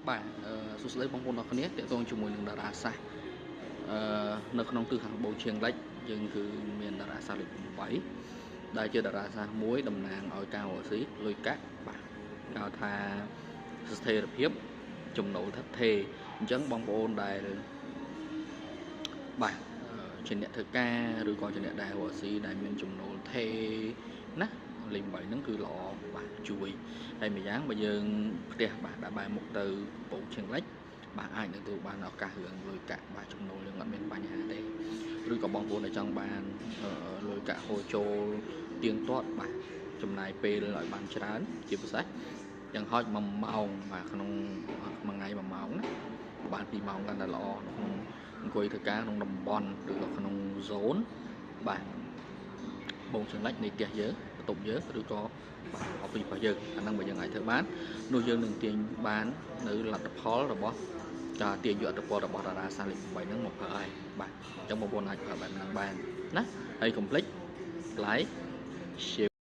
បាទអឺសួស្តីបងប្អូនអរគ្នាតកតងជាមួយនឹងតារាសាស្ត្រអឺនៅក្នុងទិសខាងត្បូងឈៀងលិចយើងគឺមានតារាសាស្ត្រលេខ8ដែលជាតារាសាស្ត្រមួយតំណាងឲ្យការរកស៊ីលុយកាក់បាទគេហៅថាស្ថិរភាពចំណូលថិតថេរអញ្ចឹងបងប្អូនដែលបាទជាអ្នកធ្វើការឬក៏ជាអ្នកដែលរកស៊ីដែលមានចំណូលថេរណាលេខ8ហ្នឹងគឺល្អបាទជួយហើយម្យ៉ាងបើយើងផ្ទះបាទដាក់បែរមុខទៅត្បូងឈៀងលិចបាទអាចនឹងទទួលបានឱកាសរឿងលុយកាក់បាទចំណូលយើងអត់មានបញ្ហាទេឬក៏បងប្អូនដែលចង់បានលុយកាក់ហូរចូលទៀងទាត់បាទចំណាយពេលឲ្យបានច្រើនជាពិសេសយ៉ាងហោច1ម៉ោងបាទក្នុងមួយថ្ងៃ1ម៉ោងណាបាន2ម៉ោងកាន់តែល្អក្នុងអង្គុយធ្វើការក្នុងតំបន់ឬក៏ក្នុង zone បាទបងចង្លិចនៃផ្ទះយើងបន្ទប់យើងឬក៏បាទ office របស់យើងអាហ្នឹងបើយើងអាចធ្វើបាននោះយើងនឹងទាញបាននៅលទ្ធផលរបស់ការទាញយកអត្តពលរបស់តារាសាស្ត្រលេខ8ហ្នឹងមកប្រើហើយបាទអញ្ចឹងបងប្អូនអាចប្រើបែបហ្នឹងបានណាហើយកុំភ្លេច like share។